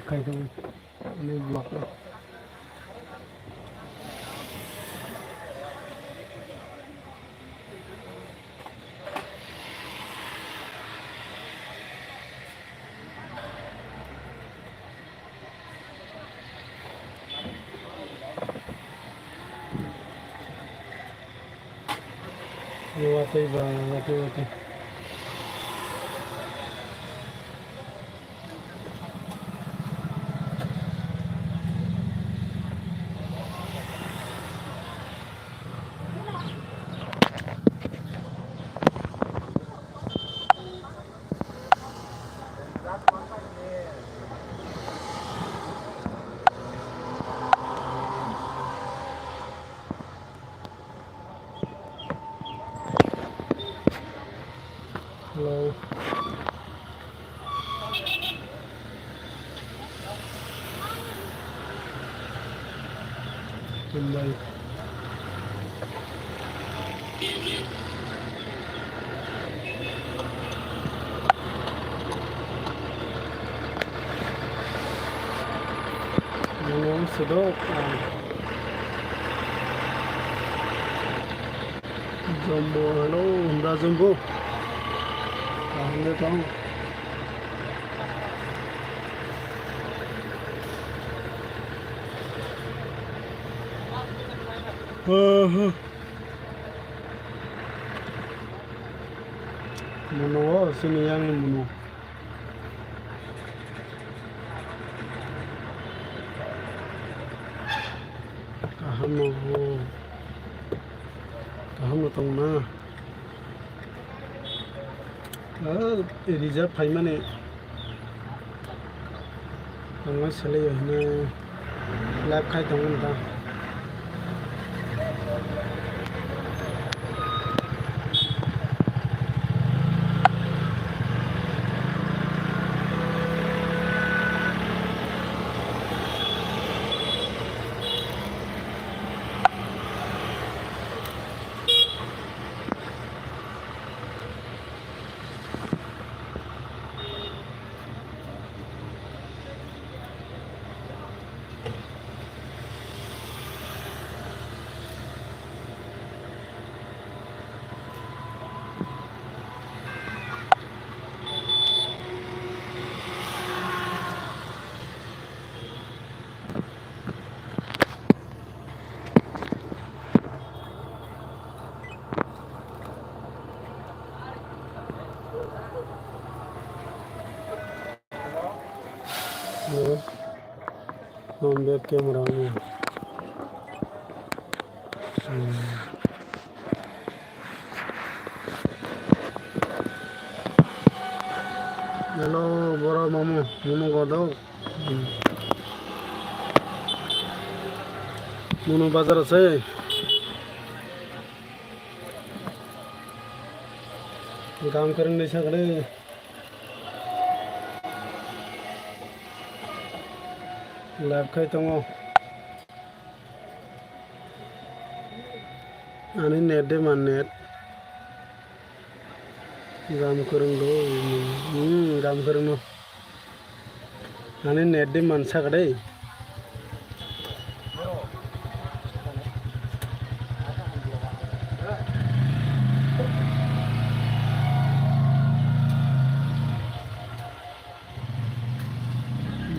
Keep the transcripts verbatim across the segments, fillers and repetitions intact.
Khai tongo ani vlog o. Watwi ba, watwi, watwi. Hello. Chumbai. Nung sedok. Jumbo, hello, Honda Jumbo. Kaham de tong. Aha. Mono o, sini yang ni mono. Kaham no o. Kaham no tong na. Ah, reserve phaimani. Tongma selai hwnwi live khai tongo nokha. Hello. Phone back camera on. Hmm. Hello, boro mamu, munu godok. Hmm. Munu bazar ase. Gam kereng desa kare. Live khai tongo. Ani net de man net. Gam kwrwng do. Hmm, gam kwrwng no. Ani net de man saka dei.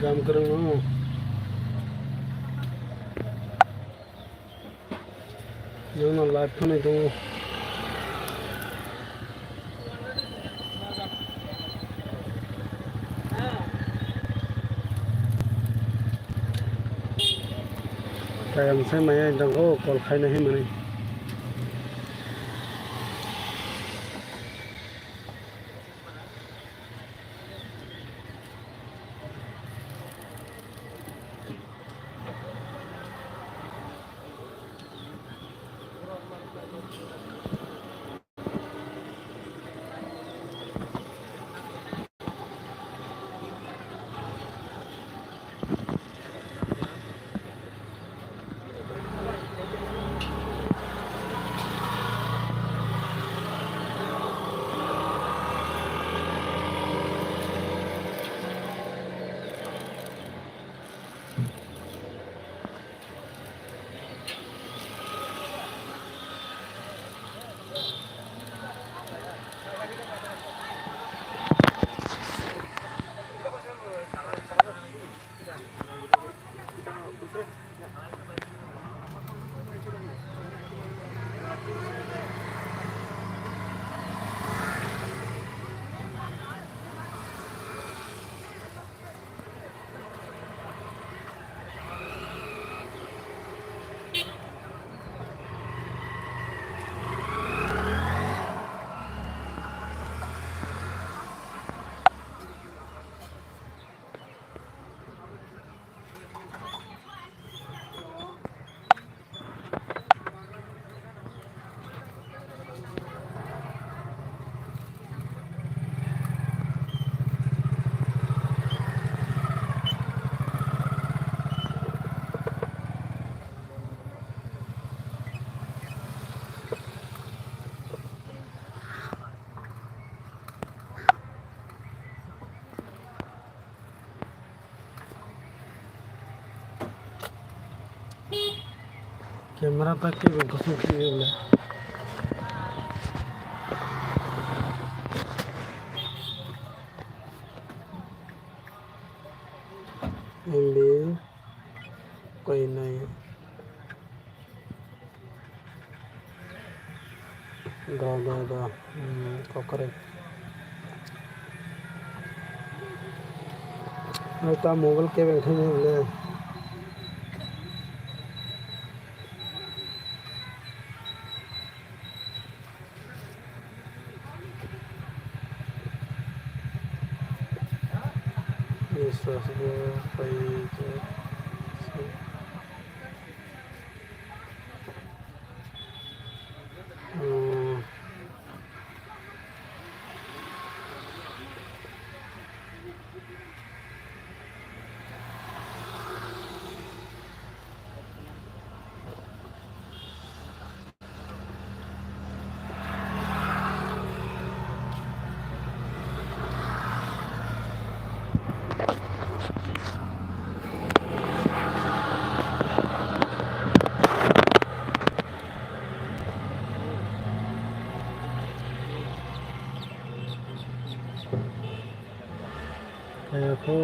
Gam kwrwng no. Jono live phone tongo. Kayang sai maya tongo, call khaina himani. Camera ta kebo kosong khe le. M B kainwi. Da, da, da. Hmm, kokrek. Ai ta mobile kebeng thangwi le. Yes, yes, yes. Hmm. Kaya kho.